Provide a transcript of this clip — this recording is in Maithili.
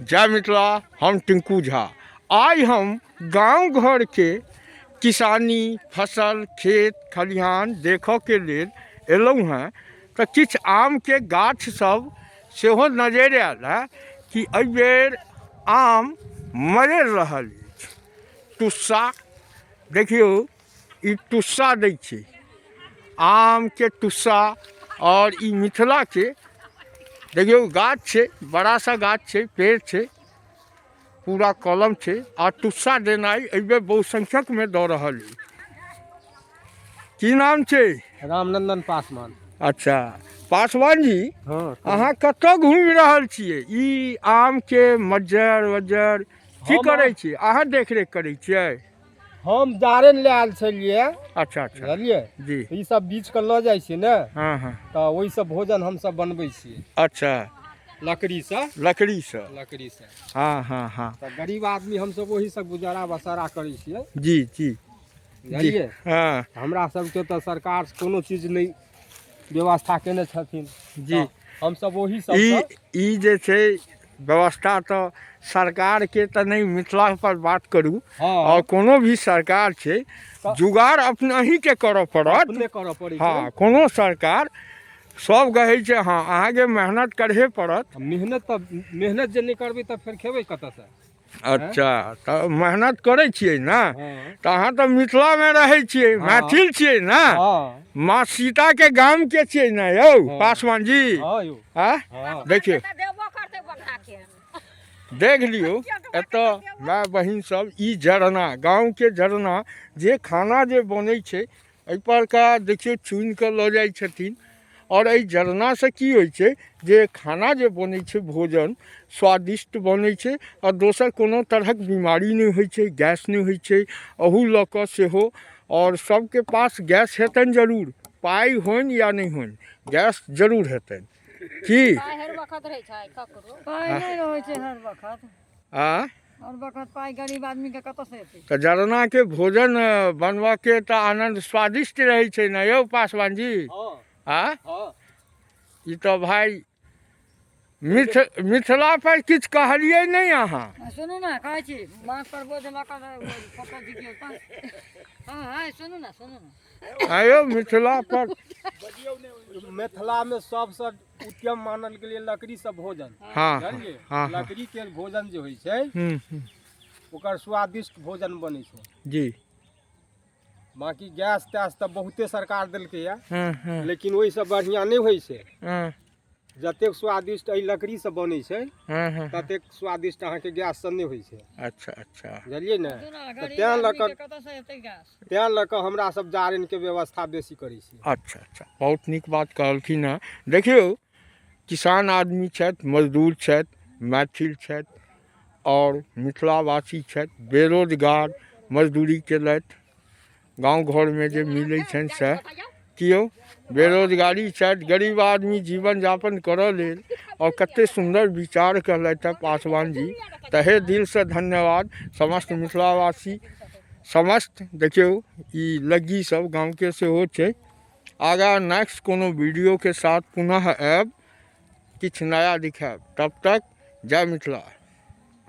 जय मिथिला। हम टिंकू झा। आइ हम गाँव घरके किसानी फसल खेत खलिहान देखऽके लेल एलहुँ हेँ तऽ किछु आमके गाछ सब सेहो नजरि आयल हेँ कि एहिबेर आम मरड़ि रहल अछि। टुस्सा देखियौ, ई टुस्सा दै छै आमके टुस्सा। आओर ई मिथिलाके देखियौ गाछ छै, बड़ा सा गाछ छै, पेड़ छै, पूरा कलम छै आ टुस्सा देनाइ एहिबेर बहुसंख्यकमे दऽ रहल अछि। की नाम छै? रामनंदन पासवान। अच्छा पासवान जी। हँ। अहाँ कतऽ घुमि रहल छियै? ई आमके मज्जर वज्जर की करै छियै अहाँ? देखरेख करै छियै? हम जारनि लए आयल छलियै। अच्छा अच्छा। बुझलियै जी। ई सब बीछ कऽ लऽ जाइ छियै ने। हँ हँ। तऽ ओहिसँ भोजन हमसब बनबै छियै। अच्छा। लकड़ीसँ। लकड़ीसँ। लकड़ीसँ। हँ हँ हँ। तऽ गरीब आदमी हमसब ओहिसँ गुजारा बसारा करै छियै। जी जी जी। बुझलियै? हँ। हमरा सबके तऽ सरकार कोनो चीज नहि व्यवस्था केने छथिन जी। हमसब ओहि ई सबसँ। ई जे छै व्यवस्था तऽ सरकारके तऽ नहि, मिथिला पर बात करू। हँ। आओर कोनो भी सरकार छै, जुगाड़ अपनहिके करऽ पड़त। अपने करऽ पड़ै छै। हँ, कोनो सरकार सब कहै छै। हँ, अहाँके मेहनत करहे पड़त। मेहनत तऽ, मेहनत जे नहि करबै तऽ फेर खेबै कतऽसँ? अच्छा, तऽ मेहनत करै छियै ने? हँ। तऽ अहाँ तऽ मिथिलामे रहै छियै। हँ। मैथिल छियै ने? हँ। माँ सीताके गामके छियै ने यौ? हँ। पासवान जी। हँ यौ। आँ। हँ। देखियौ। देबो करतै बन्धा के। देख लियौ, एतऽ माय बहिन सब ई जरना, गाँवके जरना जे खाना जे बनै छै एहि पर का देखियौ चुनि कऽ लऽ जाइ छथिन। आओर एहि जरनासँ की होइ छै जे खाना जे बनै छै, भोजन स्वादिष्ट बनै छै आओर दोसर कोनो तरहक बीमारी नहि होइ छै, गैस नहि होइ छै अहू लऽ कऽ सेहो। आओर सबके पास गैस हेतनि जरूर, पाइ होइन या नहि होइन, गैस जरूर हेतनि की? पाइ हर वखत रहै छै ककरो? पाइ नहि रहै छै हर वखत। आँ। हर वखत पाइ गरीब आदमीके कतऽसँ एतै? तऽ जरनाके भोजन बनबऽके तऽ आनन्द स्वादिष्ट रहै छै ने यौ पासवान जी? हँ। आँ। हँ। ई तऽ भाय मिथिला पर किछु कहलियै नहि अहाँ। सुनू ने, कहै छी माथ पर बोझ लऽ कऽ फोटो खिचियौ तऽ। हँ हँ, सुनू ने, सुनू ने। आयौ मिथिला पर। मिथिलामे सबसँ उत्तम मानल गेलै लकड़ीसँ भोजन। हँ। जानलियै? हँ। लकड़ीके भोजन जे होइ छै, हूँ हूँ ओकर स्वादिष्ट भोजन बनै छै। जी। बाँकी गैस तैस तऽ बहुते सरकार देलकैए। हँ हँ। लेकिन ओहिसँ बढ़िआँ नहि होइ छै। हँ। जतेक स्वादिष्ट एहि लकड़ीसँ बनै छै, हँ हँ ततेक स्वादिष्ट अहाँके गैससँ नहि होइ छै। अच्छा अच्छा। बुझलियै ने? सुनू ने, तऽ गरीब तेँ लऽ कऽ आदमीके कतऽसँ एतै गैस? तेँ लऽ कऽ हमरा सब जारनिके व्यवस्था बेसी करै छी। अच्छा अच्छा, बहुत नीक बात कहलखिन हेँ। देखियौ, किसान आदमी छथि, मजदूर छथि, मैथिल छथि आओर मिथिलावासी छथि, बेरोजगार, मजदूरी केलथि, गाँव घरमे जे मिलै छनि से कियो बेरोजगारी छथि, गरीब आदमी जीवन यापन करऽ लेल। आओर कते सुन्दर विचार कहलथि हेँ पासवान जी, तहे दिलसँ धन्यवाद समस्त मिथिलावासी समस्त। देखियौ, ई लग्गी सब गाँवके सेहो छै। आगाँ नेक्स्ट कोनो वीडियोके साथ पुनः आयब, किछु नया दिखायब। तब तक जय मिथिला।